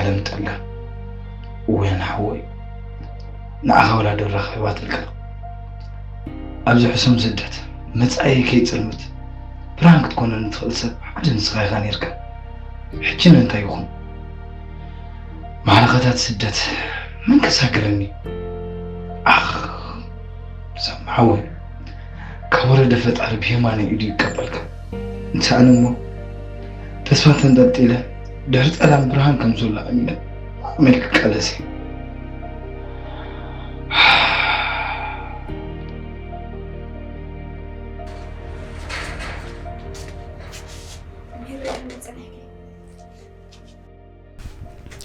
ለምጠላ። እወ ሓወይ፣ ንዓኻ ወላ ዶ ረኺባትልካ? ኣብዚ ሕሱም ስደት መጻኢ ከይጽልምት ብርሃን ክትኮነኒ ትኽእል ሰብ ሓደ ንስኻ ኢኻ ነይርካ። ሕጂ ንእንታይ ይኹን? ማዕረኸታት ስደት መን ከሳግረኒ? ኣኽ፣ ሰም ሓወይ፣ ካብ ወረደ ፈጣሪ ብየማናይ ኢዱ ይቀበልካ። እንተ ኣነ እሞ ተስፋ ተንጠልጢለ ድሕሪ ጸላም ብርሃን ከም ዘሎ ኣሚነ ኣመልክ ቃለሲ።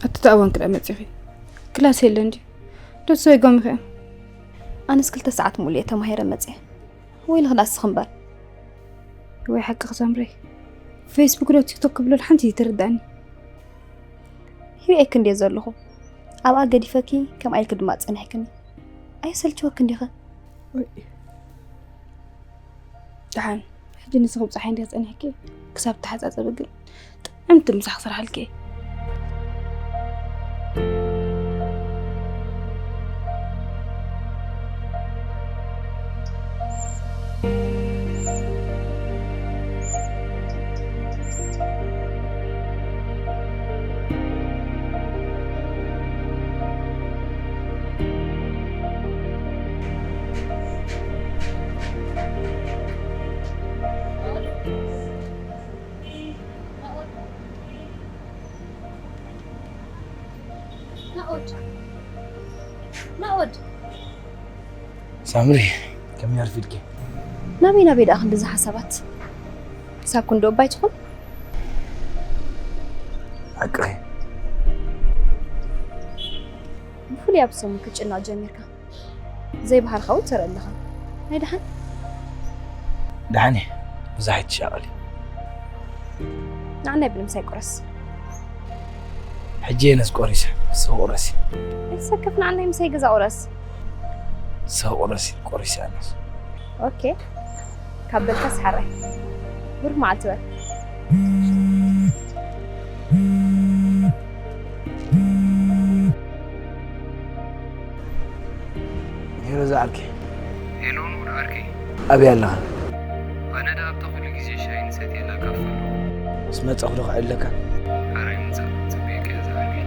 ኣቲ ተኣወን ክዳ መጺኺ ክላስ የለን ድዩ? ዶ ተሰይጎም ኢኺ? ኣነስ ክልተ ሰዓት ሙሉ እየ ተማሂረ መጽየ። ወይ ንኽዳ እስኺ እምበር። ወይ ሓቂ ክሰምረይ ፌስቡክ ዶ ቲክቶክ ክብለል ሓንቲ ይትርዳእኒ። ሂሪኤክ እንድየ ዘለኹ ኣብኣ ገዲፈኪ ከምኣ ኢልክ ድማ ጸኒሕክኒ። ኣየሰልችወክ እንዲኸ? ደሓን ሕጂ ንስኺ ብፀሓይ እንዲኺ ፀኒሕኪ ክሳብ ተሓፃፀቢ ግን ጥዕምቲ ምሳሕ ክሰርሓልኪ እየ። ናኦድ ናኦድ ሳምሪ ከመይ ኣርፊድኪ? ናበይ ናበይ ደኣ ክንድዚ ሓሳባት? ሳኩ እንዶ እባ ኣይትኹን? ሓቅኺ። ብፍሉይ ኣብ ሰሙን ክትጭነቕ ጀሚርካ። ዘይባህርኻ እውን ትርኢ ኣለኻ። ናይ ደሓን? ደሓን እየ። ብዙሕ ኣይትሻቐሊ። ንዓናይ ብልምሳይ ቁረስ። ሕጂ እየ ነዚ ቆሪሰ። ሰው ቁረሲ። ኣይትሰከፍ ንዓናይ ምሳይ ገዛ ቁረስ። ሰው ቁረሲ ቆሪሰ ኣነስ። ኦኬ ካብ በልካስ ሓራይ። ብሩክ መዓልቲ በል። ሄሎ ዝዓርከይ። ሄሎ ንኡድ ዓርከይ። ኣበይ ኣለኻ? ኣነ ደኣ ኣብታ ኩሉ ግዜ ሻሂ ንሰትየላ ካፈ ኣለኹ። ምስ መጻኹ ዶ ክዕለካ? ሓራይ ምጻእ ጽቡቕ እየ ዝዓርከይ።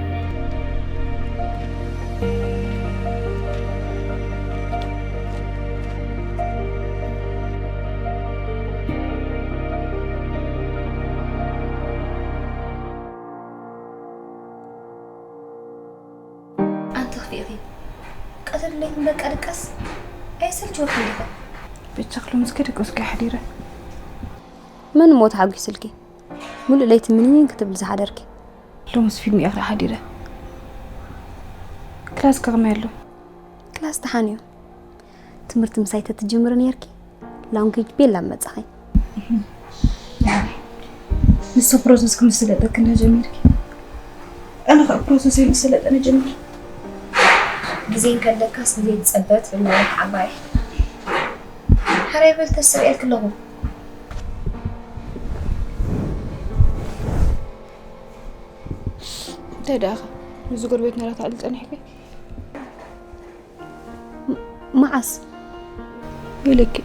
ኣንቲ ክፍኢኺ ቀትሪ ለይትን በቃ ድቀስ ኣየሰልችወክን ዲኸ? ብቻ ክሎም እስከ ደቀስኩ ሓዲረ። መን እሞ ተሓጒስልኪ? ሙሉእ ለይቲ ምንይን ክትብሊ ዝሓደርኪ። ሎምስ ፊልም እየ ክርኢ ሓዲረ። ክላስ ከ ከመይ ኣሎ? ክላስ ደሓን እዩ። ትምህርቲ ምሳይ ተትጅምሪ ነይርኪ ላንጉጅ ቤላ ምመጻኺ። ንሱ ፕሮሰስ ክምስለጠኪ እንዳ ጀሚርኪ ኣነ ከዓ ፕሮሰስ ኣይምስለጠነ ጀሚር። ግዜ እንከለካስ ግዜ ትጸበ ትብል ነበርኪ ዓባይ። ሕራይ በል ተስርኤልኪ ኣለኹ። እንታይ ደኣ ምስ ጎረቤትና ዶ ተዕሊ ጸኒሕኪ? መዓስ? ኢለኪ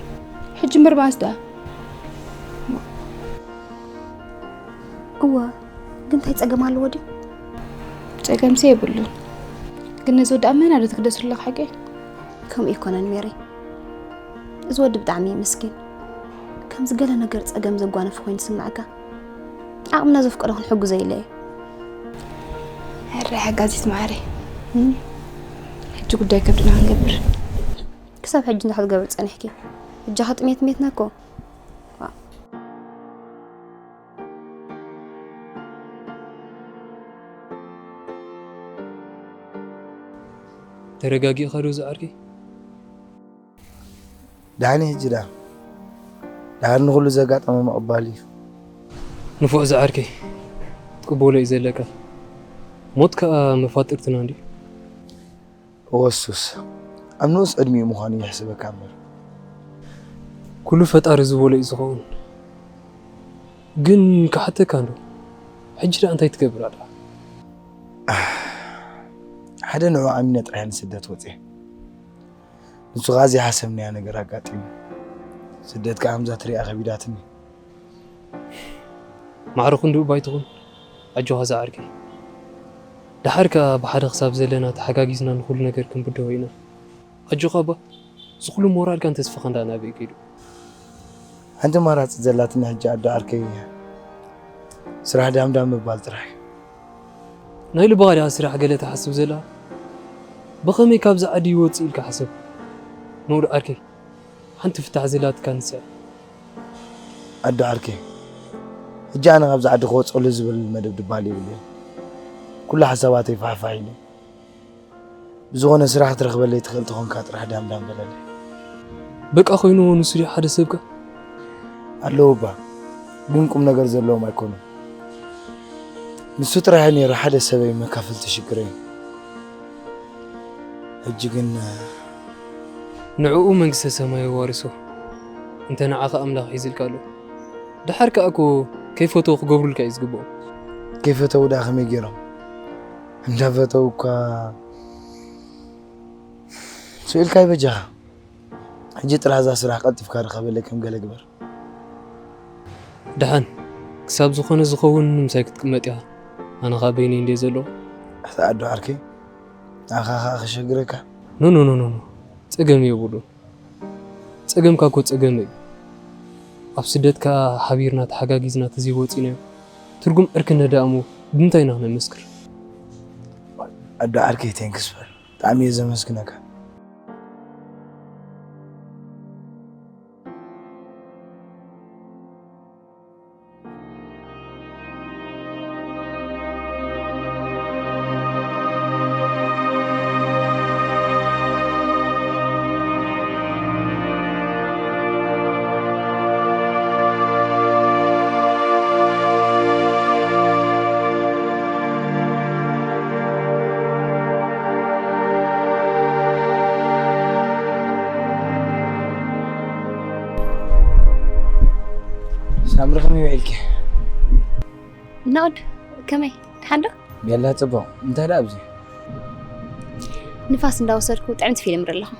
ሕጂ እምበር መዓስ ደኣ? እወ ግን እንታይ ጸገም ኣለዎ ድዩ? ጸገምሲ የብሉን። ግን ነዚ ወዲ ኣመና ዶ ትግደስሉ ኣለኺ ሓቂ? ከምኡ ኣይኮነን ሜሪ። እዚ ወዲ ብጣዕሚ እዩ ምስኪን። ከምዚ ገለ ነገር ጸገም ዘጓነፎ ኮይኑ ዝስምዓካ ዓቕምና ዘፍቀዶ ክንሕግዞ ኢለ እየ። ሕራይ ሓጋዚት መዓረይ። ሕጂ ጉዳይ ከብድና ክንገብር። ክሳብ ሕጂ እንታይ ክትገብሪ ጸኒሕኪ? እጃኺ ጥሜት ሜትና እኮ። ተረጋጊእኻ ዶ ዝዓርከይ? ደሓን ሕጂ ደኣ ደሓን ንኹሉ ዘጋጠመ ምቕባል እዩ። ንፉዕ ዝዓርከይ ክትቅበሎ እዩ ዘለካ። ሞት ከኣ መፋጥርትና እንድዩ። እወሱስ ኣብ ንኡስ ዕድሚኡ ምዃኑ ይሕስበካ እምበር። ኩሉ ፈጣሪ ዝበሎ እዩ ዝኸውን። ግን ክሓተካ እንዶ ሕጂ ደኣ እንታይ ትገብር ኣለኻ? ሓደ ንዑ ኣሚነ ጥራሕ ንስደት ወፅየ። ንሱ ኸዓ ዘይሓሰብናዮ ነገር ኣጋጢሙ። ስደት ከዓ ከምዛ ትሪኣ ከቢዳትኒ። ማዕረ ክንድኡ ባይትኹን ኣጆኻ ዝዓርከይ። ደሓር ከኣ ብሓደ ክሳብ ዘለና ተሓጋጊዝና ንኹሉ ነገር ክንብድሆ ኢና። ኣጆኻ እባ፣ እዚ ኩሉ ሞራልካን ተስፋኻን ደኣ ናበይ ከይዱ? ሓንቲ ኣማራፂ ዘላትኒ ሕጂ ኣዶ ዓርከይ እያ። ስራሕ ዳምዳም ምባል ጥራሕ እዩ። ናይ ልብኻ ዲኻ ስራሕ ገለ ትሓስብ ዘላ? ብኸመይ ካብዚ ዓዲ ይወጽእ ኢልካ ሓሰብ? ንኡድ ዓርከይ፣ ሓንቲ ፍታሕ ዘላትካ ንሳ እያ። ኣዶ ዓርከይ፣ ሕጂ ኣነ ካብዚ ዓዲ ክወፀሉ ዝብል መደብ ድባል የብለይን። ኩሉ ሓሳባተይ ፋሕፋሕ ኢሉ። ብዝኾነ ስራሕ ክትረኽበለይ ትኽእል ተኾንካ ጥራሕ ዳምዳም በለለይ። በቃ ኮይንዎ ንሱ ድዩ ሓደ ሰብካ? ኣለዉ እባ፣ ግን ቁም ነገር ዘለዎም ኣይኮኑን። ንሱ ጥራሕ እዩ ነይሩ ሓደ ሰበይ መካፈልቲ ሽግረይ። ሕጂ ግን ንዕኡ መንግስተ ሰማይ የዋርሶ። እንተ ንዓኻ ኣምላኽ ሒዝልካ ኣሎ። ደሓር ከኣ እኮ ከይፈተው ክገብሩልካ እዩ ዝግብኦም። ከይፈተው ደኣ ከመይ ገይሮም? እንዳፈተው እኳ ስኢልካ ይበጃኻ። ሕጂ ጥራሕ እዛ ስራሕ ቀልጢፍካ ርኸበለይ ከም ገለ ግበር። ደሓን ክሳብ ዝኾነ ዝኸውን ምሳይ ክትቅመጥ ኢኻ። ኣነ ኸኣ በይነይ እንድየ ዘለኹ። ኣታ ኣዶ ዓርከይ፣ ንዓኻ ኸኣ ከሸግረካ። ኖ ኖ ኖ ኖ ኖ። ጸገም የብሉን። ጸገምካ እኮ ጸገመይ እዩ። ኣብ ስደት ከኣ ሓቢርና ተሓጋጊዝና ተዘይወጺናዮ ትርጉም ዕርክነት ደኣ እሞ ብምንታይ ኢና ክነመስክር? ኣዶ ዓርከይ፣ ቴንክስ በል። ብጣዕሚ እየ ዘመስግነካ። ሳምሪ ከመይ ውዒልኪ? ናኦድ ከመይ ደሓን ዶ? ቤላ ጽቡቕ። እንታይ ደኣ ኣብዚ? ንፋስ እንዳወሰድኩ ጥዕምቲ ፊልም ርኢ ኣለኹ።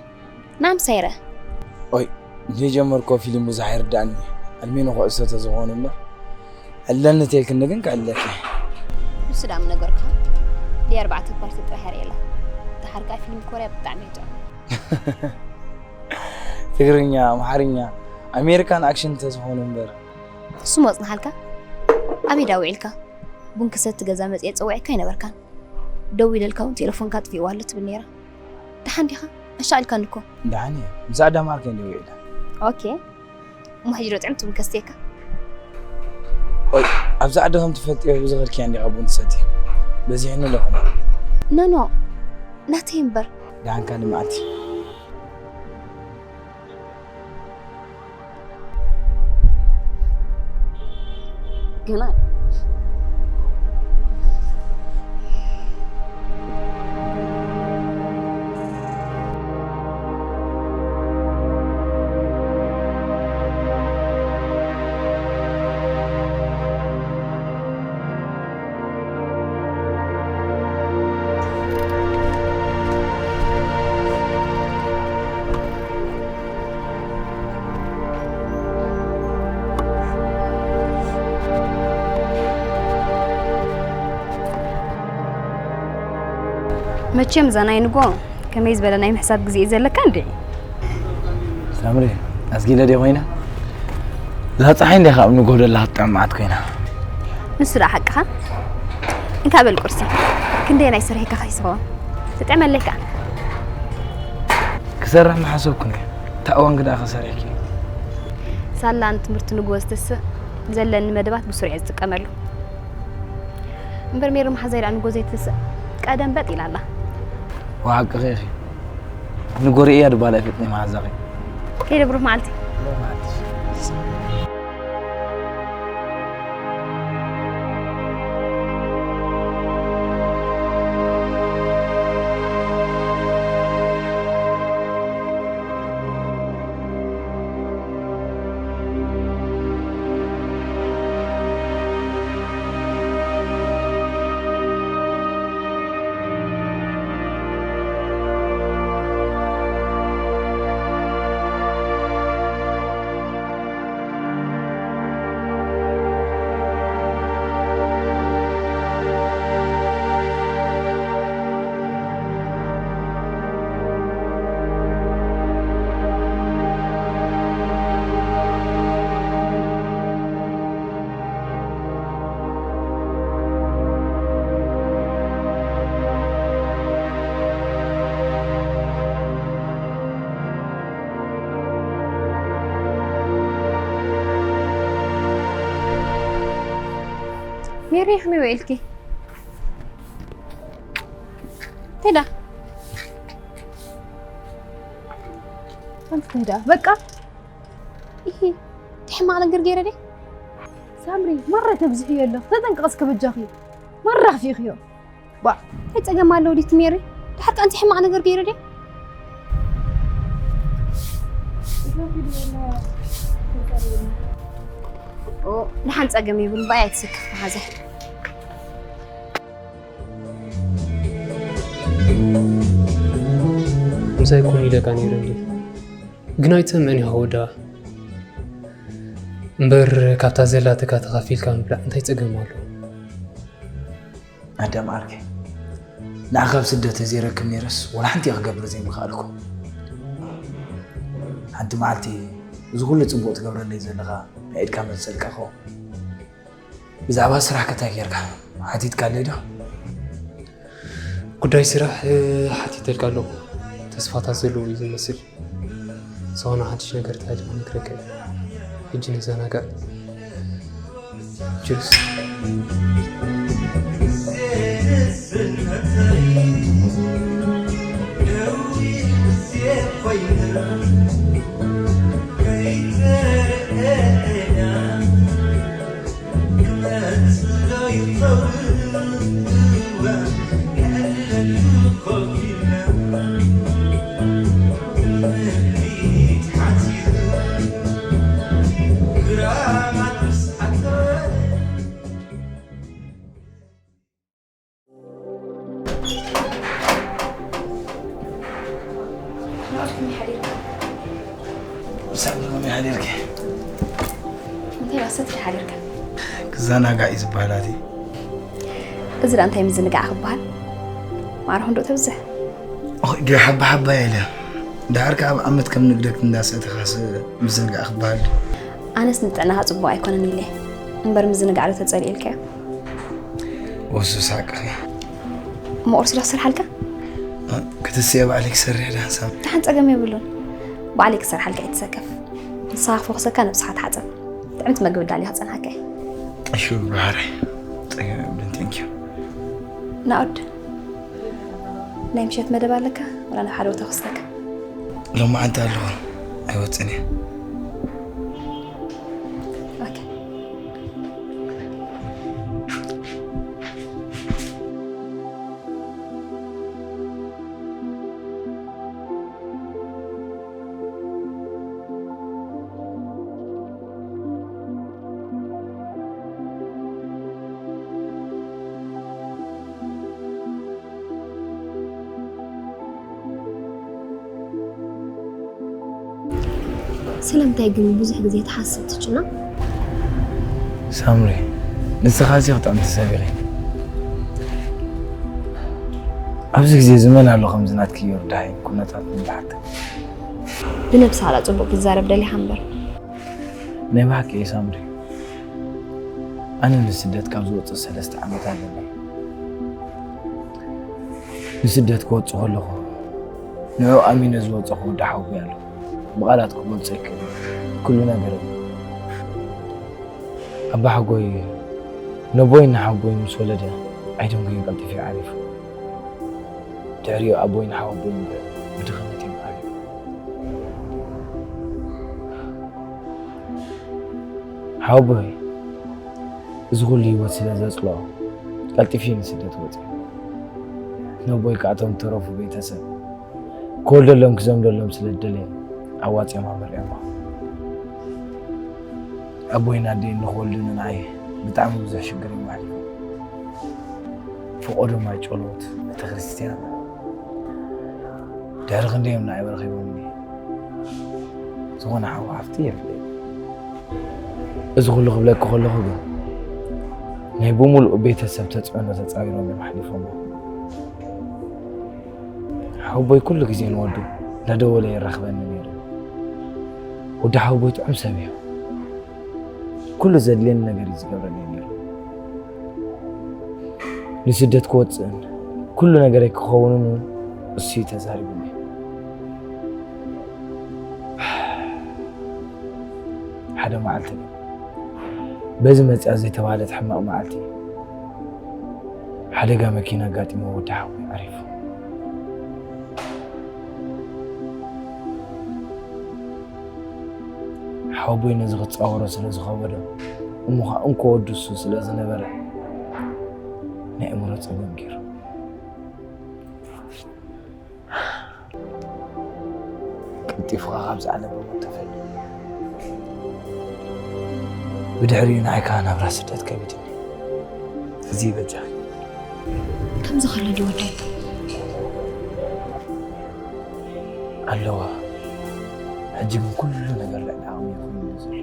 ንኣምሳይ ርእ። ኦይ፣ ዘይጀመርኮ ፊልም ብዙሕ ኣይርዳእኒ። ዕድሜ ንኩዕሶ ተዝኾነ እምበር። ዕለኒ ተይልክኒ ግን ክዕለኪ። ንሱ ደኣ ምነገርካ። ድየ ኣርባዕተ ፓርቲ ጥራሕ ርእየ ኣላ። ደሓር ከኣ ፊልም ኮርያ ብጣዕሚ እዩ ጥዑም። ትግርኛ፣ ኣምሓርኛ፣ ኣሜሪካን ኣክሽን ተዝኾነ እምበር። እሱ መጽናሓልካ? ኣበይ ደኣ ውዒልካ? ቡን ክሰቲ ገዛ መጽየ ጸውዐካ ኣይነበርካን። ደው ኢለልካ እውን ቴሌፎንካ ኣጥፊእዋ ኣሎ ትብል ነይራ። ደሓን ዲኻ? ኣሻቒልካኒ እኮ። ደሓን እየ። ምስ ኣዳም ዓርከይ እንድየ ውዒለ። ኦኬ። እሞ ሕጂ ዶ ጥዕምቲ ቡን ከስትየካ? ኦይ፣ ኣብዚ ዓዲ ከም ትፈልጥዮ ብዝኸድክያ እንዲኻ ቡን ትሰቲ። በዚሕኒ ኣለኹ። ኖ ኖ፣ ናተይ እምበር። ደሓን ካልእ መዓልቲ። ገና መቸም እዛ ናይ ንጎ ከመይ ዝበለ ናይ ምሕሳብ ግዜ እዩ ዘለካ እንድዒ። ሳምሪ፣ ኣዝጊለ ድየ ኮይነ? እዛ ፀሓይ እንድያ ካብ ንጎ ደላ ክትጥዕም መዓት ኮይና። ንሱ ደኣ ሓቅኻ። እንካ በል ቁርሲ። ክንደየናይ ሰሪሐካ ከይስኸወ። ትጥዕመለይ ከኣ። ክሰርሕ ምሓሰብኩ እንድየ። እታ እዋን ግዳ ከሰሪሕኪ። ሳላ ንትምህርቲ ንጎ ዝትስእ ዘለኒ መደባት ብስሩዕ እየ ዝጥቀመሉ። እምበር ሜሪ መሓዛይ ደኣ ንጎ ዘይትስእ ቀደም በጥ ኢላ ኣላ። ወሓቅኺ ኢኺ። ንጎ ርእያ ድባል ኣይፈጥኒ መሓዛኺ። ከይደ ብሩህ መዓልቲ። ሜሪ፣ ከመይ ውዒልኪ? እንታይ ደኣ? ከምቲ እንታይ ደኣ? በቃ። ኢሂ፣ እንታይ ሕማቕ ነገር ገይረ ድየ? ሳምሪ፣ ማራ ተብዝሕዮ ኣለኺ። ተጠንቀቒ እስከ በጃኺ። ማራ ኣኽፊእኽዮ። ዋ፣ እንታይ ጸገም ኣለዎ ድዩ እቲ ሜሪ? ድሓር ከ እንታይ ሕማቕ ነገር ገይረ ድየ? ኦ፣ ደሓን ጸገም የብሉን። ብኣይ ኣይትሰከፍ፣ መሓዛይ። ምሳይ ኮን ኢለካ ነይረ እንዴ? ግን ኣይትሰምዕን ኢኻ ወዳ። እምበር ካብታ ዘላትካ ተኻፊልካ ምብላዕ እንታይ ጸገም ኣለዎ? ኣዳም ዓርከይ፣ ንዓኻ ኣብ ስደት ተዘይረክብ ነይረስ፣ ወላ ሓንቲ እየ ክገብር ዘይምኽኣልኩ። ሓንቲ መዓልቲ፣ እዚ ኩሉ ጽቡቕ ትገብረለይ ዘለኻ፣ ናይ ኢድካ መልሰልካ ኸው። ብዛዕባ ስራሕ ከ እንታይ ጌርካ? ሓቲትካለይ ዶ? ጉዳይ ስራሕ፣ እ፣ ሓቲተልካ ኣለኹ። ተስፋታት ዘለዎ እዩ ዝመስል። ዝኾነ ሓድሽ ነገር ተሃልዩ ክነግረካ እየ። ሕጂ ንዘናጋዕ። ቺርስ። ናብቲ ከመይ ሓዲርካ? ብሰላም ከመይ ሓዲርኪ? እንታይ ዳሰት ሓዲርካ? ክዘናጋዕ እዩ ዝበሃል ኣቲ። እዚ ደኣ እንታይ ምዝንጋዕ ክበሃል? ማዕረ ክንዶ ተብዝሕ። ኦይ፣ ድዮ ሓባ ሓባ ኢለ። ደሓር ከኣ ኣብ ዓመት ከም ንግደት እንዳሰተኻስ ምዝንጋዕ ክበሃል። ኣነስ ንጥዕናኻ ጽቡቕ ኣይኮነን ኢለ። እምበር ምዝንጋዕ ዶ ተጸሊእልካዮ? ወሱስ ሓቅኺ። እሞ ቁርሲ ዶ ክሰርሓልካ? እ፣ ክትስየ ባዕለይ ክሰርሕ ዶ ሓንሳብ? ደሓን ጸገም የብሉን። ባዕለይ ክሰርሓልካ ኣይትሰከፍ። ንስኻ ክፈኹሰካ ነብስኻ ተሓጸብ። ጥዕምቲ መግቢ ዳልየ ክጸንሓካ እየ። እሺ ብሓራይ። ጸገም የብሉን። Thank you። ናኦድ፣ ናይ ምሸት መደብ ኣለካ? ወላ ናብ ሓደ ቦታ ክወስደካ? ሎማዓንቲ ኣለኹ። ኣይወጽእን እየ። ኦኬ። ስለምንታይ ግን ብዙሕ ግዜ ትሓስብ ትጭነቕ? ሳምሪ፣ ንስኻ እዚ ክጥዕምቲ ሰብ ኢኺ። ኣብዚ ግዜ እዚ መን ኣሎ ከምዚ ናትኪ ዮርዳይ ኩነታት ንብሓት? ብነብስኻ ላ ጽቡቕ ክትዛረብ ደሊኻ እምበር። ናይ ብሓቂ እየ ሳምሪ። ኣነ ንስደት ካብ ዝወጽእ ሰለስተ ዓመት ኣለኒ። ንስደት ክወጽእ ከለኹ ንዕኡ ኣሚነ ዝወጸኹ ወዲ ሓወቦይ ኣሎ። ብቓላት ክገልጾ ኣይክእልን። ኩሉ ነገር ኣባሓጎይ ነቦይን ሓወቦይን ምስ ወለደ ኣይደንጉይን ቀልጢፉ እዩ ዓሪፉ። ድሕሪኡ ኣቦይን ሓወቦይን ብድኽነት እዮም ዓሪፎም። ሓወቦይ እዚ ኩሉ ህይወት ስለ ዘጽልኦ ቀልጢፉ እዩ ንስደት ወጺኡ። ነቦይ ከኣ እቶም ዝተረፉ ቤተሰብ ክወልደሎም ክዘምደሎም ስለ ዝደለየ ኣዋጺኦም ኣመሪዖሞ። ኣቦይን ኣደይን ንኽወልዱኒ ንዓይ ብጣዕሚ ብዙሕ ሽግር እዮም ኣሕሊፎም። ፈቖዶ ማይ ጨሎት፣ ቤተ ክርስቲያን፣ ድሕሪ ክንደይ እዮም ንዓይ ረኺቦምኒ። ዝኾነ ሓው ሓፍቲ የብለይ። እዚ ኩሉ ክብለኪ ከለኹ ግን ናይ ብምሉእ ቤተሰብ ተጽዕኖ ተጻዊሮም እዮም ኣሕሊፎሞ። ሓወቦይ ኩሉ ግዜ ንወዱ እንዳደወለ የራኽበኒ ነይሩ። ወዲ ሓወቦይ ጥዑም ሰብ እዩ። ኩሉ ዘድልየኒ ነገር እዩ ዝገብረለይ ነይሩ። ንስደት ክወፅእን ኩሉ ነገረይ ክኸውንን እውን እሱ እዩ ተዛሪቡኒ። ሓደ መዓልቲ ግን በዚ መፅያ ዘይተባህለት ሕማቕ መዓልቲ ሓደጋ መኪና ኣጋጢሞ ወዲ ሓወይ ዓሪፉ። ሓወቦይ ነዚ ክጻወሮ ስለ ዝኸበዶ፣ እሞ ኸኣ እንኮ ወዱ እሱ ስለ ዝነበረ፣ ናይ ኣእምሮ ጸገም ገይሩ። ቀልጢፉ ኸኣ ካብዚ ዓለም ብሞት ተፈልዩ። ብድሕሪኡ ንዓይ ከኣ ናብራ ስደት ከቢድኒ። እዚ ይበጃ። ከምዚ ከሎ ድዩ ወደይ? ኣለዋ። ሕጂ ግን ኩሉ ነገር ልዕሊ ዓቕሚ እዩ ኮይኑ ዘሎ።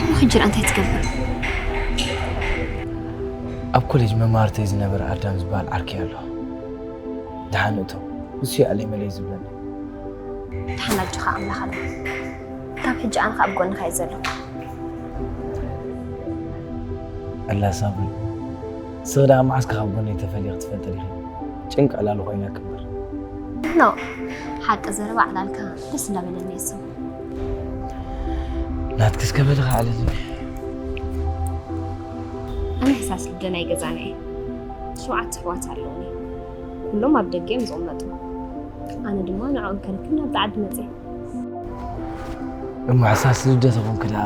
እሞ ሕጂ እንታይ ትገብር? ኣብ ኮሌጅ መማርተይ ዝነበረ ኣዳም ዝበሃል ዓርከይ ኣሎ። ደሓን እቶ፣ ንሱ እዩ ኣለይ መለይ ዝብለኒ። ደሓን ኣጆኻ፣ ኣምላኽ ኣሎ። ካብ ሕጂ ኣነ ከኣ ኣብ ጎንኻ እየ ዘለኹ። ኣላ ሳብሪ፣ ንስኺ ደኣ መዓስ ካብ ጎነይ ተፈልየ ክትፈልጢ ዲኺ? ጭንቂ ዕላሉ ኮይና ክብር። ኖ፣ ሓቂ ዘረባ ዕላልካ ደስ እንዳበለኒ እየ ዝሰምዖ። ናትኪ እስከ በሊ ከዓለልኒ። ኣነ ሕሳስ ልደ ናይ ገዛና እየ። ሸውዓተ ኣሕዋት ኣለዉኒ። ኩሎም ኣብ ደገ እዮም ዝቕመጡ። ኣነ ድማ ንዕኦም ከርክብ ናብቲ ዓዲ መፅየ። እሞ ሕሳስ ልደ ተኾንኪ ደኣ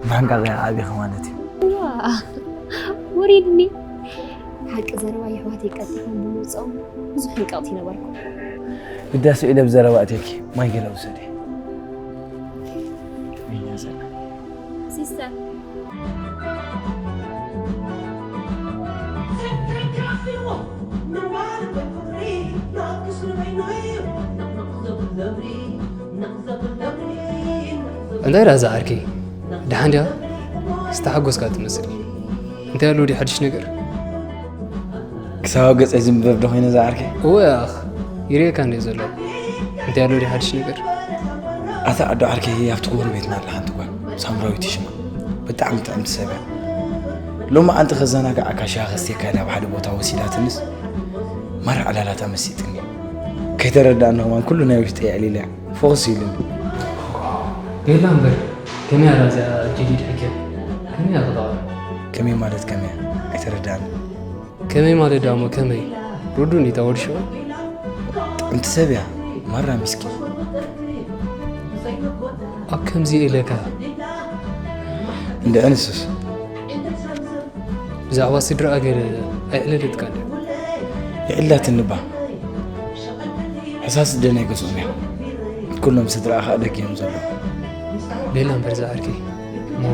ብሕንቃቕ ኢኺ ዓቢኺ ማለት እዩ። ዋ፣ ወሪድኒ። ሓቂ ዘረባ የሕዋተይ ቀልጢፎም ብምውፅኦም ብዙሕ ሕንቅቕቲ ነበርኩ። ግዳስ ኢለ ብዘረባ እትየኪ ማይ ገለ ውሰዲ። እያ ዘላ። ሲስተር። እንታይ ደኣ እዛ ዓርከይ? ደሓን ድያ? ዝተሓጎስካ ትመስል። እንታይ ኣሎ ድዩ ሓድሽ ነገር? ክሳብ ኣብ ገጸይ ዝንበብ ዶ ኮይነ እዛ ዓርከይ? እወ ኣኽ፣ ይርእየካ እንድየ ዘሎ። እንታይ ኣሎ ድዩ ሓድሽ ነገር? ኣታ ዓዶ ዓርከይ፣ ኣብቲ ጎረቤትና ኣላ ሓንቲ ጓል፣ ሳምራዊት ሽማ። ብጣዕሚ ጥዕምቲ ሰብ እያ። ሎሚ ኣንቲ ከዘናግዓካ ሻሂ ከስትየካ ኢላ ኣብ ሓደ ቦታ ወሲዳትንስ፣ ማራ ዕላላታ መሲጥኒ። ከይተረድኣኒ ከማን ኩሉ ናይ ውሽጠይ ኣዕሊለያ። ፎኽስ ኢሉኒ። ቤላ እምበር፣ ከመይ ኣላ እዚኣ ጀዲድ ሕክያ? ከመይ እያ ክተቕርብ? ከመይ ማለት ከመይ እያ? ኣይተረድኣኒ። ከመይ ማለት ደኣ እሞ ከመይ? ርዱእኒ እታ ወዲ ሽዑ። ጥዕምቲ ሰብ እያ፣ ማራ ሚስኪን። ኣብ ከምዚ ኢለካ። እንድዒ ንሱስ? ብዛዕባ ስድራኣ ገለ ኣይዕለለትካን ድያ? ይዕላትኒ እባ። ሕሳስ ደናይ ገዝኦም እያ። ኩሎም ስድራኣ ኸኣ ደገ እዮም ዘለዉ። ቤላ እምበር ዝዓርከይ፣ እሞ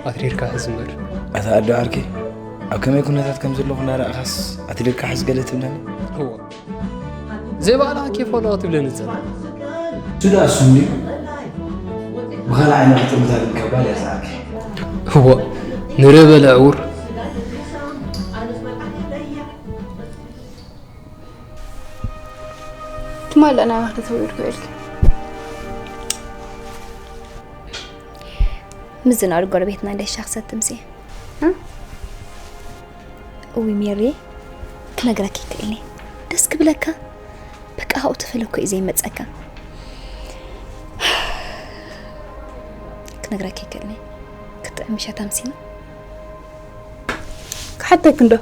ኣትሪርካ ሕዝ እምበር። ኣታ ኣዶ ዓርከይ፣ ኣብ ከመይ ኩነታት ከም ዘለኹ እናረኣኻስ ኣትሪርካ ሕዝ ገለ ትብለኒ? እወ። ዘይባዕልኻ ኬፍ ኣለዋ ትብለኒ ትጸንሕ። እሱ ደኣ እሱ እንድዩ። ብኻልእ ዓይኒ ክትጥምታ ግን ከባድ እያ ዝዓርከይ። እወ፣ ንረ በለ ዕውር። ትማል ኣና ማክዳ ተወይድኩ ኢልኪ። ምዝናር ጎረቤትና እንደ ሻኽ ሰትምሲ። እ? እዊ ሜሪ፣ ክነግረኪ ይክእልኒ። ደስ ክብለካ። በቃ፣ ካብኡ ተፈለኮ እዩ ዘይመጸካ። ክነግረኪ ይክእልኒ። ክጥዕም ምሸት ኣምሲና። ክሓተክ እንዶ።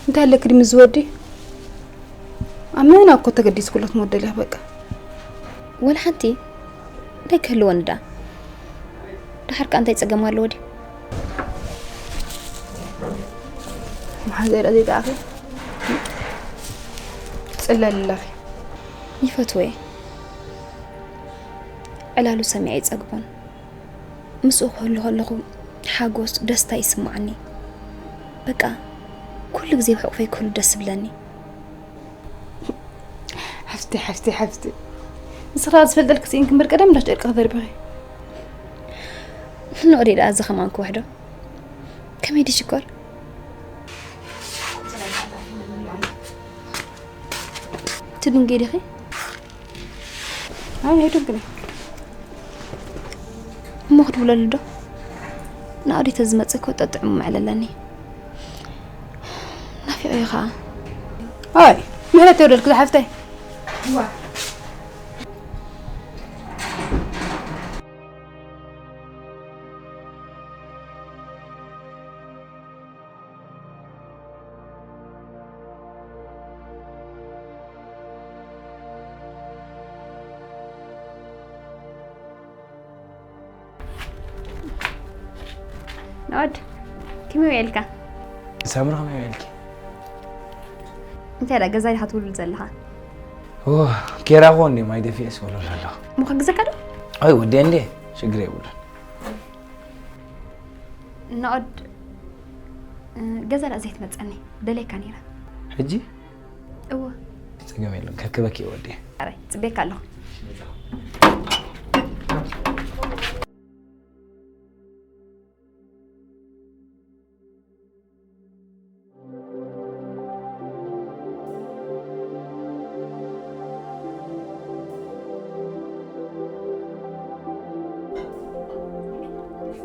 እንታይ ኣለክ ድዩ ምስ ዝወዲ? ኣብ መና እኮ ተገዲስኩለት ሞደል እያ በቃ። ወላ ሓንቲ እንታይ ክህልወኒ ደኣ? ደሓር ከኣ እንታይ ጸገም ኣለዎ ድዩ? መሓዘይ ደኣ ዘይጠዓኺ? ትጽለሊ ኣለኺ። ይፈትዎ እየ። ዕላሉ ሰሚዐ ኣይጸግቦን። ምስኡ ክህሉ ከለኹ ሓጎስ፣ ደስታ ይስምዓኒ። በቃ ኩሉ ግዜ ብሕቑፈይ ክህሉ ደስ ይብለኒ። ሓፍቲ፣ ሓፍቲ፣ ሓፍቲ። ንስኻ ዝፈልጠልክ ስኢንክ እምበር ቀደም እንዳሽ ጨርቂ ክደርብኺ። ንቕዲ ደኣ እዚ ከማን ክውሕዶ። ከመይ ድሽኮር? ትድንገይ ዲኺ? ኣይ፣ ኣይደንግን እየ። እሞ ክድውለሉ ዶ? ንኣዴተ ዝመጽእ እኮ ጠጥዕሙ መዕለለኒ። ናፊቐዮ ኸኣ። ኣይ፣ ምሕረት የውርደልኪ ዝሓፍተይ። ናኦድ፣ ከመይ ውዒልካ? ሳምሪ ከመይ ውዒልኪ? እንታይ ደኣ ገዛ ዲኻ ትውልል ዘለኻ? ኦ፣ ኬራ ኮ እንዴ ማይ ደፊኤ ስበሎ ዘለኹ። እሞ ከግዘካ ዶ? ኣይ ወዲ እንዴ፣ ሽግር የብሉን። ናኦድ፣ እ፣ ገዛ ደኣ ዘይትመጸኒ ደለይካ ነይራ። ሕጂ እወ። ጸገም የለን፣ ከክበኪ እየ ወዲ። ኣረ፣ ጽቤካ ኣለኹ።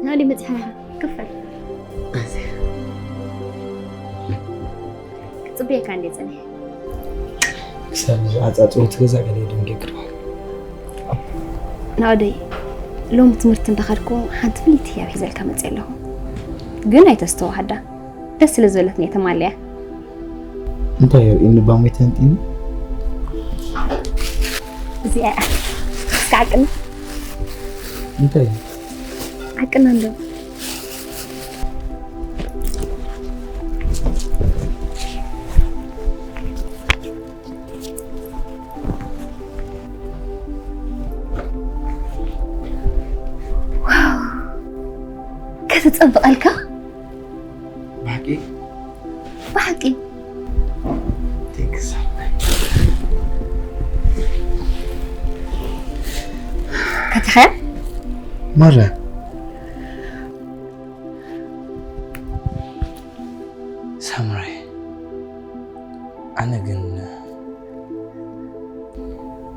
ናሊ መጽሓ ክፈል። ክጽበየካ እንዴ ጸኒሐ። ክሳብ እዚ ዓጻጽወ እቲ ገዛ ገለ ደንጊግርዋ። ናኦደይ፣ ሎሚ ትምህርቲ እንዳኸድኩ ሓንቲ ፍልይቲ ህያብ ሒዘልካ መጽእ ኣለኹ። ግን ኣይተስተውሃዳ። ደስ ስለ ዝበለትኒ እየ ተማልያ። እንታይ የርኢ ንባሞይ ተንጢኒ? እዚኣ እያ። እስከ ዓቅና። እንታይ? ዓቅና እንዶ። ዋው! ከተጸብቐልካ? ብሓቂ? ብሓቂ። ቴንክስ። ከቲኻያ? ማራ። ሳምራይ፣ ኣነ ግን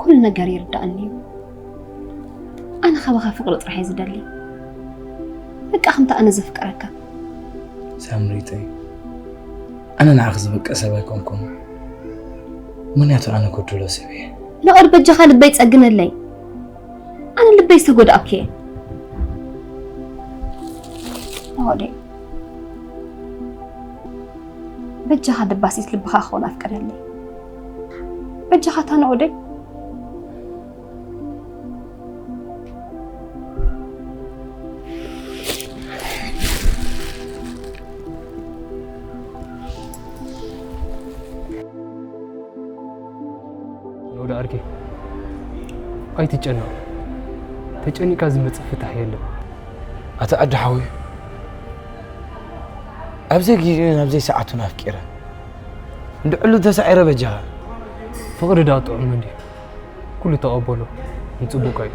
ኩሉ ነገር ይርዳእኒ እዩ። ኣነ ካባኻ ፍቕሪ ጥራሕ እየ ዝደሊ። በቃ ከምቲ ኣነ ዘፍቅረካ። ሳምሪተይ፣ ኣነ ንዓኺ ዝበቅዕ ሰብ ኣይኮንኩን። ምኽንያቱ ኣነ ጎደሎ ሰብ እየ። ናኦድ በጃኻ ልበይ ጸግነለይ። ኣነ ልበይ ዝተጎድኣኩ እየ። ናኦደይ፣ በጃኻ ደባሲት ልብኻ ክኸውን ኣፍቅደለይ። በጃኻ እታ ናኦደይ። ናኦድ ዓርከይ፣ ኣይትጨነቕ። ተጨኒቕካ ዝመጽእ ፍታሕ የለን። ኣቲ ዓዲ ሓወይ፣ ኣብ ዘይግዜኡን ኣብ ዘይሰዓቱን ኣፍቂረ። እንዲ ዕሉል ተሳዒረ በጃኻ። ፍቕሪ ደኣ ጥዑም እንድዩ። ኩሉ ተቐበሎ፣ ንጽቡቕ እዩ።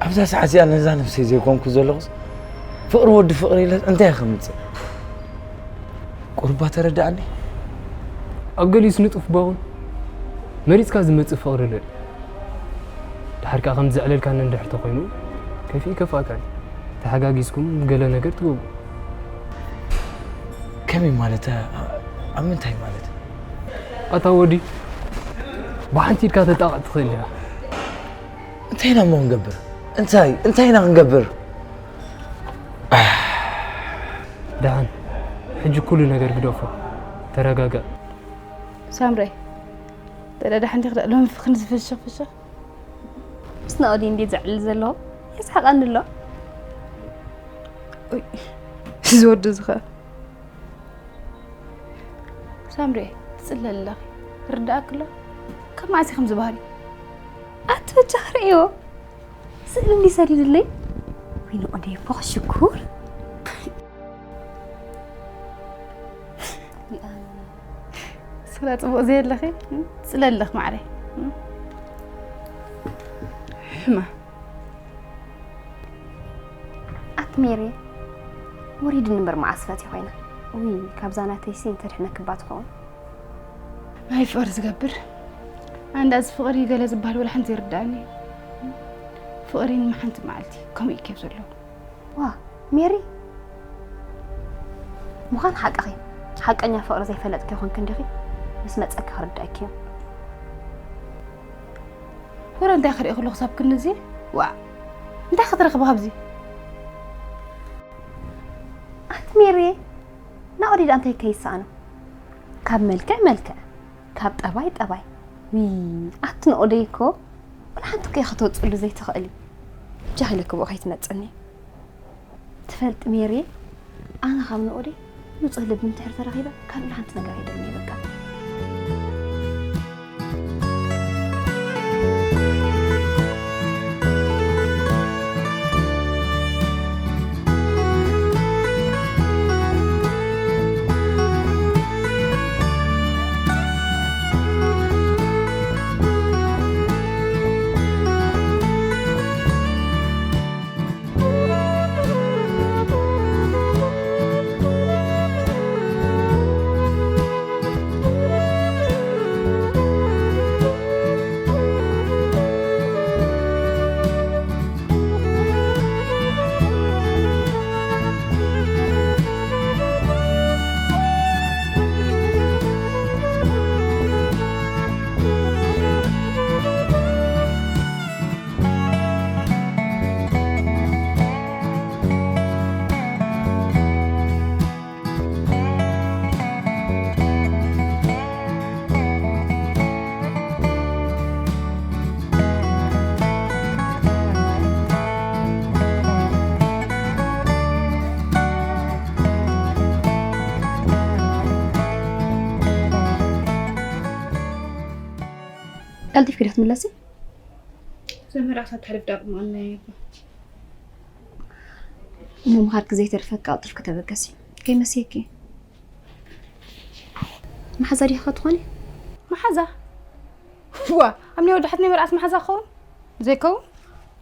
ኣብዛ ሰዓት እዚኣ ነዛ ነብሰይ ዘይኮንኩ ዘለኹስ፣ ፍቕሪ ወዲ ፍቕሪ ኢለ እንታይ ከምጽእ? ቁርባ ተረድኣኒ። ኣብ ገሊኡስ ንጡፍ ባኹን መሪጽካ ዝመጽእ ፍቕሪ ኣሎ። ድሓር ከኣ ከም ዘዕለልካኒ እንድሕር ተኾይኑ፣ ከፊኡ ይከፍኣካን ተሓጋጊዝኩም ገለ ነገር ትገብሩ። ከመይ ማለት? ኣብ ምንታይ ማለት? ኣታ ወዲ፣ ብሓንቲ ኢድካ ተጣቕዕ ትኽእል ኢኻ። እንታይ ኢና እሞ ክንገብር? እንታይ፣ እንታይ ኢና ክንገብር? ደሓን፣ ሕጂ ኩሉ ነገር ግደፎ። ተረጋጋእ። ሳምረይ፣ ደዳ ደሓን ዲኺ? ሎሚ ፍኽን ዝፍሽኽ ፍሽኽ። ምስ ናኦዲ እንዴ ዘዕልል ዘለኹ? የስሕቐኒ ኣሎ። ኡይ፣ እዚ ወዲ እዚ ኸኣ። ሳምሪ፣ ትጽለሊ ኣለኺ። ይርድኣኪ ኣሎ። ካብ መዓስ እዩ ከምዚ ባህሪ? ኣቲ በጃኺ ርእዮ። ስእሊ እንዲ ሰዲድለይ። ወይ ንኦደይ እኮ ሽኩር። ስራ ጽቡቕ ዘየለኺ? ትጽለሊ ኣለኺ ማዕረይ። ሕማ። ኣቲ ሜሪ፣ ወሪድኒ እምበር መዓስ ፈትየ ኮይነ። ውይ፣ ካብዛ ናተይሲ እንተድሕነኪ እባ ትኸውን። ናይ ፍቕሪ ዝገብር ኣንዳ እዚ ፍቕሪ ገለ ዝበሃል ወላ ሓንቲ ይርድኣኒ። ፍቕሪ ንሓንቲ መዓልቲ ከምኡ እዩ ኬፍ ዘለዎ። ዋ፣ ሜሪ፣ ምዃን ሓቅኺ። ሓቀኛ ፍቕሪ ዘይፈለጥኪ ይኾንኪ እንዲኺ። ምስ መጸኪ ክርድኣኪ እዩ። ወረ እንታይ ክርኢ ከለኹ ሳብ ክንዚ? ዋዕ! እንታይ ክትረኽቢ ካብዚ? ኣቲ ሜሪ፣ ናኦዲ ደኣ እንታይ ከይሰኣኖ? ካብ መልክዕ መልክዕ፣ ካብ ጠባይ ጠባይ። ዊ፣ ኣቲ ናኦደይ እኮ ወላ ሓንቲ እኮ ኢኺ ከተውጽሉ ዘይትኽእሊ። ብጃኺ ኢለኪ ብኡ ከይትመጽኒ። ትፈልጢ ሜሪ፣ ኣነ ካብ ንኦዲ ንጹህ ልቢ እንድሕር ተረኺበ ካልእ ሓንቲ ነገር ኣይደልን እየ በቃ። ቀልጢፍኪ ዶ ክትምለሲ? ዘመድ ኣሳብ ተሕልፍ ዳቕም ኣናየባ። እሞ ምኻድኪ ዘይተርፈኪ ቀልጢፍኪ ተበገሲ። ከይመስየኪ። መሓዛ ዲኺ ከ ትኾኒ? መሓዛ? ዋ፣ ኣብ ናይ ወዳሓት ናይ መርዓስ መሓዛ ክኸውን? ዘይከውን?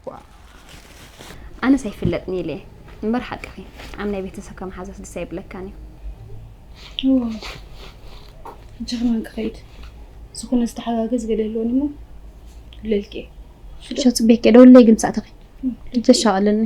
ዋ። ኣነስ ኣይፍለጥን ኢለ እየ። እምበር ሓቅኺ። ኣብ ናይ ቤተሰብካ መሓዛስ ደስ ኣይብለካን እዩ። ዋ። ሕጂ ከማን ክኸይድ። ዝኾነ ዝተሓጋገዝ ገለ የለውን እሞ ክብለልኪ እየ። ሸው ጽቤክ እየ፣ ደውለይ ግን ሰዓትኺ። እም፣ ሕጂ ኣሻቕለኒ።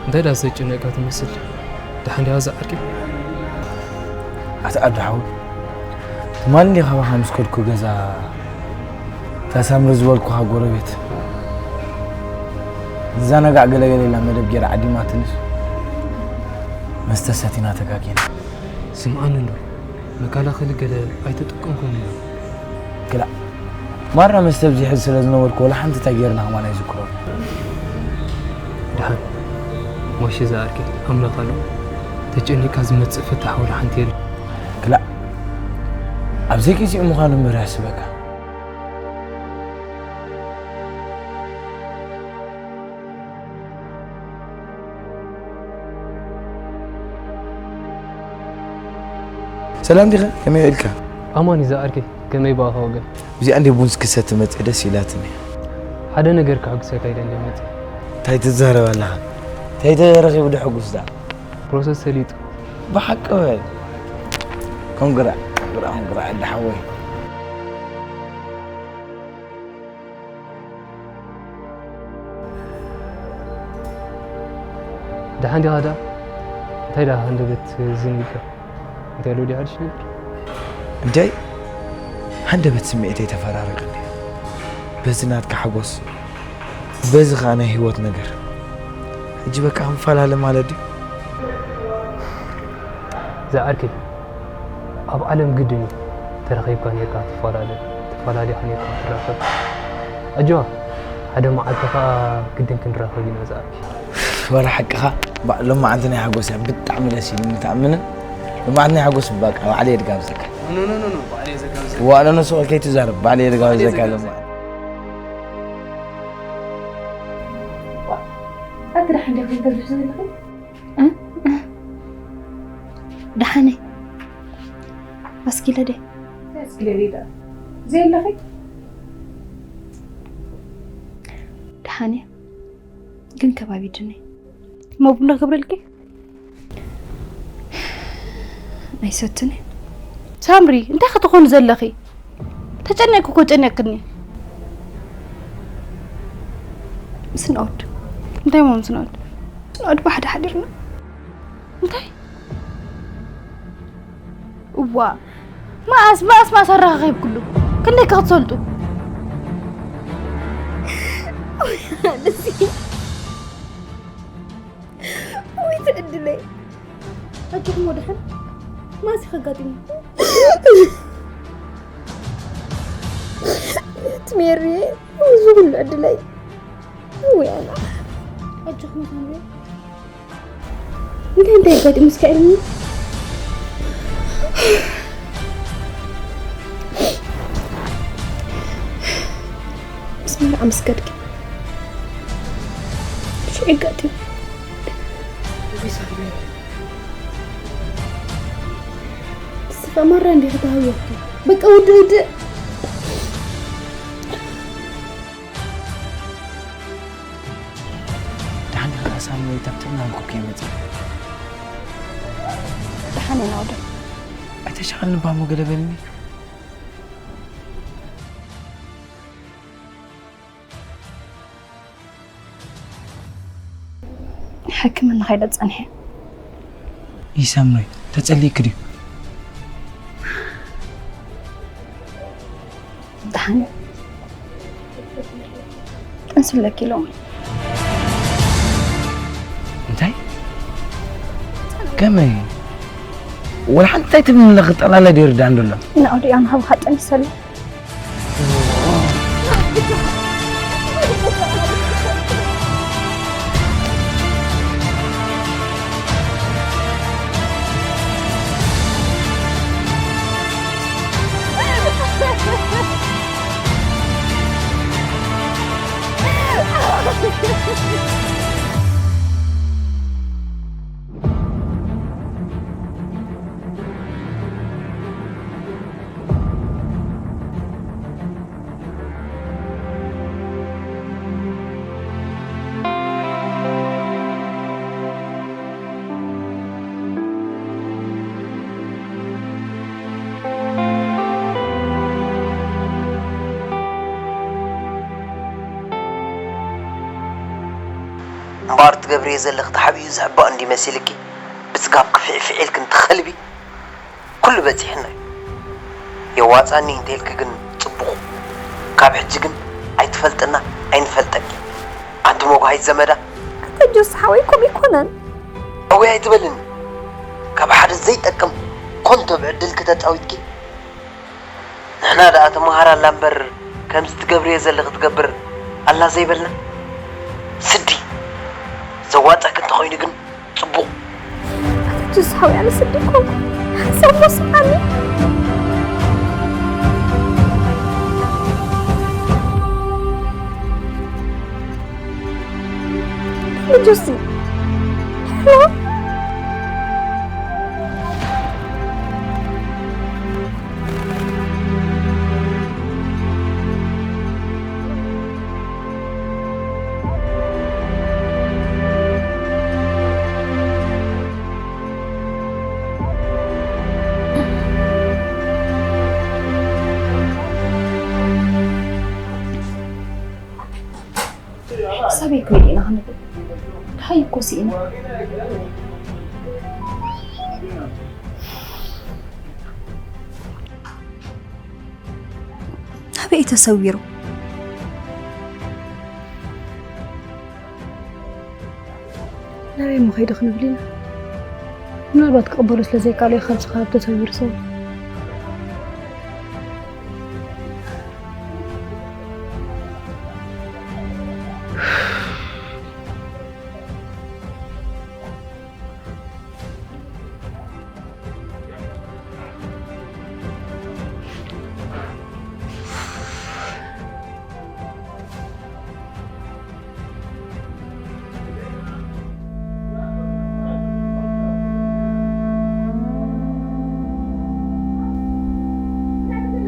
እንታይ ደኣ ዘጨነቃ ትመስል? ደሓን ዲኻ ዝዓርከይ? ኣቲ ዓዱ ሓው፣ ትማሊ እንዲኻ ባኻ ምስ ከድኩ ገዛ እታ ሳምሪ ዝበልኩኻ ጎረቤት፣ ዝዘናጋዕ ገለገለ ኢላ መደብ ገይራ ዓዲማትንስ መስተ ሰቲና ተጋጊና። ስምዓኒ እንዶ፣ መከላኸሊ ገለ ኣይተጠቀምኩን ኢና። ክላእ፣ ማራ መስተ ኣብዚሐ ስለ ዝነበርኩ፣ ወላ ሓንቲ እንታይ ገይርና ከማን ኣይዝክሮን። ደሓን፣ ሞሼ ዝዓርከይ፣ ኣምላኽ ኣሎ። ተጨኒቕካ ዝመጽእ ፍታሕ ወላ ሓንቲ የለን። ክላእ፣ ኣብ ዘይግዜኡ ምዃኑ እምበር የሕስበካ። ሰላም ዲኻ? ከመይ ውዒልካ? ኣማን እዩ ዝዓርከይ፣ ከመይ ብኣኻ ወገን? እዚኣ እንደ ቡን ክትሰቲ መጽእ ደስ ኢላትኒ። ሓደ ነገር ከሐጉሰካ ኢለ እንደ መጽእ። እንታይ ትዛረብ ኣለኻ? እንታይ ተረኺቡ ዶ ሕጉስ ደኣ? ፕሮሰስ ሰሊጡ። ብሓቂ በል። ኮንግራ፣ ኮንግራ፣ ኮንግራ፣ ዓዲ ሓወይ። ደሓን ዲኻ ደኣ? እንታይ ደኣ ሃንደበት ዝን ኢልካ? እንታይ ኣሎ ድዩ ሓድሽ ነገር? እንታይ? ሃንደበት ስምዒተይ ተፈራረቐኒ። በዚ ናትካ ሓጎስ፣ በዚ ኸኣ ናይ ህይወት ነገር። ሕጂ በቃ ክንፈላለ ማለት ድዩ? ዝዓርከይ፣ ኣብ ዓለም ግድን እዩ ተረኺብካ ኔርካ ትፈላለ፣ ተፈላለኻ ኔርካ ትራኸብ። ኣጆኻ፣ ሓደ መዓልቲ ኸኣ ግድን ክንራኸብ ኢና ዝዓርከይ። ወላ ሓቅኻ፣ ባ-፣ ሎማዓንቲ ናይ ሓጎስ እያ፣ ብጣዕሚ ደስ ኢሉኒ፣ ትኣምንን? ሎማዓንቲ ናይ ሓጎስ በቃ፣ ባዕለይ እየ ድጋብዘካ። ኖ፣ ኖ፣ ኖ፣ ኖ፣ ባዕለይ እየ ዘጋብዘካ። ዋእ፣ ኖ፣ ኖ፣ ሱቕ ኢልካ ኣይትዛረብ፣ ባዕለይ እየ ድጋብዘካ ባዕለይ ሎማዓንቲ። ኣቲ ደሓን ዲኻ ከይተብልሒ ዘለኺ? እ? እ? ደሓነይ። ኣስኪለ ደ? ኣስኪለ ደ ዳ? ዘየለኺ? ደሓነ። ግን ከባቢ ድነ? እሞ ቡና ክብረልኪ? ኣይሰትን። ሳምሪ፣ እንታይ ክትኾን ዘለኺ? ተጨነቅኩ እኮ ጨነቅክኒ። ምስ ናኦድ። እንታይ እሞ ምስ ናኦድ? ምስ ናኦድ ብሓደ ሓዲርና። እንታይ? እዋ፣ መኣስ፣ መኣስ፣ መኣስ ኣረኻኺብኩሉ? ክንደይ ከ ክትሰልጡ? ደስ ወይ ትዕድለይ። ኣጆኹም ወደሓን። መኣስ እዩ ከጋጢሙ? ትሜሪ፣ እዚ ኩሉ ዕድለይ። ወይ ኣና። ኣጆኹም ሳምሪ። እንታይ እንታይ ኣጋጢሙ እስከ ኢልኒ? ምስ መርዓ ምስ ከድኪ ሽዑ ኣጋጢሙ። ወይ ሳምሪ። ንስኻ ማራ እንዲኺ ተሃወኽኪ። በቃ ውድእ ውድእ። ደሓን ዲኻ ሳሚ? ወይ ታብትና ኣልኩ ከይመጽእ። ደሓን እየ ናውደ። ኣይተሻቐልኒ ባሞ ገለ በልኒ። ሕክምና ከይደ ጸንሐ። ይሰምኖይ፣ ተጸሊእክ ድዩ? ደሓን። ጥንሲ ኣለኪ ኢሎም። እንታይ? ከመይ? ወላ ሓንቲ እንታይ ትብል ኣለኺ? ጠቕላላ ድዩ ርዳእ እንዶ ኣሎ? ናኡ ድኣ ንሃብኻ ጥንሲ ኣሎ። ትገብርዮ ዘለኺ ተሓቢኡ ዝሕባእ እንዲ መሲልኪ ብጽጋብኪ ፍዕፍዕ ኢልኪ እንትኸልቢ ኩሉ በጺሕና እዩ። የዋጻኒ እንተልኪ ግን ጽቡቕ። ካብ ሕጂ ግን ኣይትፈልጥና ኣይንፈልጠኪ። ኣንቲ መጓሃይት ዘመዳ። ኣታ ጆስ ሓወይ ከምኡ ኣይኮነን። ኣወይ ኣይትበልኒ። ካብ ሓደ ዘይጠቅም ኮንቶ ብዕድልኪ ተጻዊትኪ። ንሕና ደኣ ተመሃር ኣላ እምበር ከምዚ ትገብርዮ ዘለኺ ትገብር ኣላ ዘይበልና። ስዲ ዘዋጸኪ እንተኾይኑ ግን ጽቡቕ። ኣታ ጆስ ሓወይ ኣነ ስዲ ኮንኩ። ሓንሳብ እሞ ስምዓኒ። ጆሲ። ሄሎ። ሰበይ ኮይና ኢና ክንብል። ደሃይ እኮ ስኢና። ኣበይ እዩ ተሰዊሩ? ናበይ እሞ ከይዱ ክንብል ኢና? ምናልባት ክቕበሎ ስለ ዘይከኣለ እዩ ካብዚ ከባቢ ተሰዊሩ ሰብ።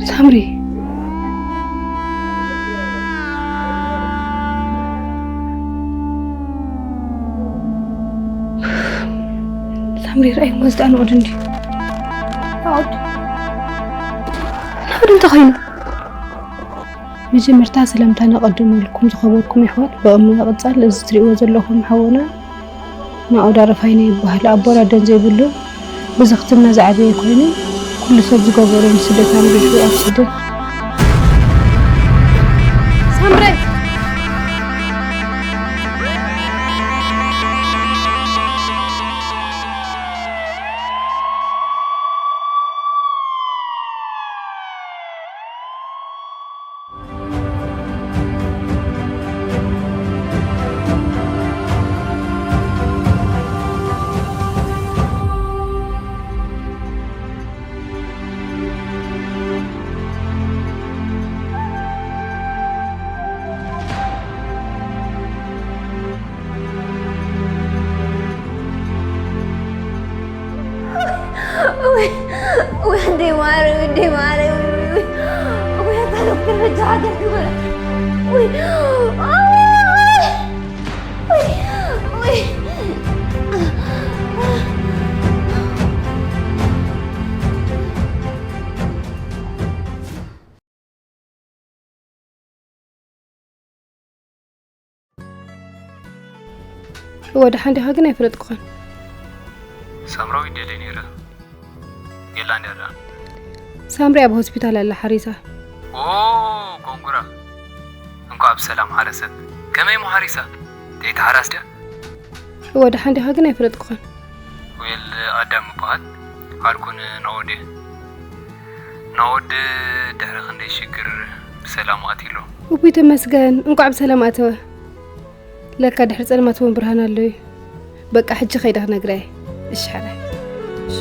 ሳምሪ። ሳምሪ፣ ርኣይ እሞ ዝጠኣ ንቑድ እንድዩ። ንቑድ? ንቑድ እንተኾይኑ? መጀመርታ ሰላምታ ነቐድመልኩም ዝኸበርኩም ኣሕዋት፣ ብቕድሚያ ምቕጻል እዚ ትርእይዎ ዘለኹም ሓውና ናኦድ ኣረፋይነ ይበሃል። ኣቦን ኣደን ዘይብሉ ብዝኽትና ዝዓበየ ኮይኑ፣ ኩሉ ሰብ ዝገበሮ ንስደት ኣምሪሑ ኣብ ስደት። ሳምራይ! ወይ፣ ወይ፣ ኣደይ ማረይ፣ ኣደይ ማረይ፣ ወይ፣ ወይ፣ ወይ። ወይ፣ ኣታ ዶክተር በጃኻ ገርግበረ። ወይ፣ ኣይ፣ ወይ፣ ወይ። እወ፣ ደሓን ዲኻ ግን ኣይፈለጥኩኻን። ሳምራዊት ደልየ ነይረ። የላን ድያ ደኣ? ሳምሪ ኣብ ሆስፒታል ኣላ ሓሪሳ። ኦ፣ ኮንግራ። እንኳዕ ብሰላም ሓረሰት። ከመይ እሞ ሓሪሳ? ጥዕይቲ ሓራስ ድያ? እወ፣ ደሓን ዲኻ ግን ኣይፈለጥኩኻን። ዌል፣ ኣዳም እበሃል። ዓርኩ ንናኦድ እየ። ናኦድ ድሕሪ ክንደይ ሽግር ብሰላም ኣትዩሎ። እውይ ተመስገን፣ እንቋዕ ብሰላም ኣተወ። ለካ ድሕሪ ጸልማት እውን ብርሃን ኣሎ እዩ። በቃ ሕጂ ከይደ ክነግራ እየ። እሺ ሓራይ። እሺ።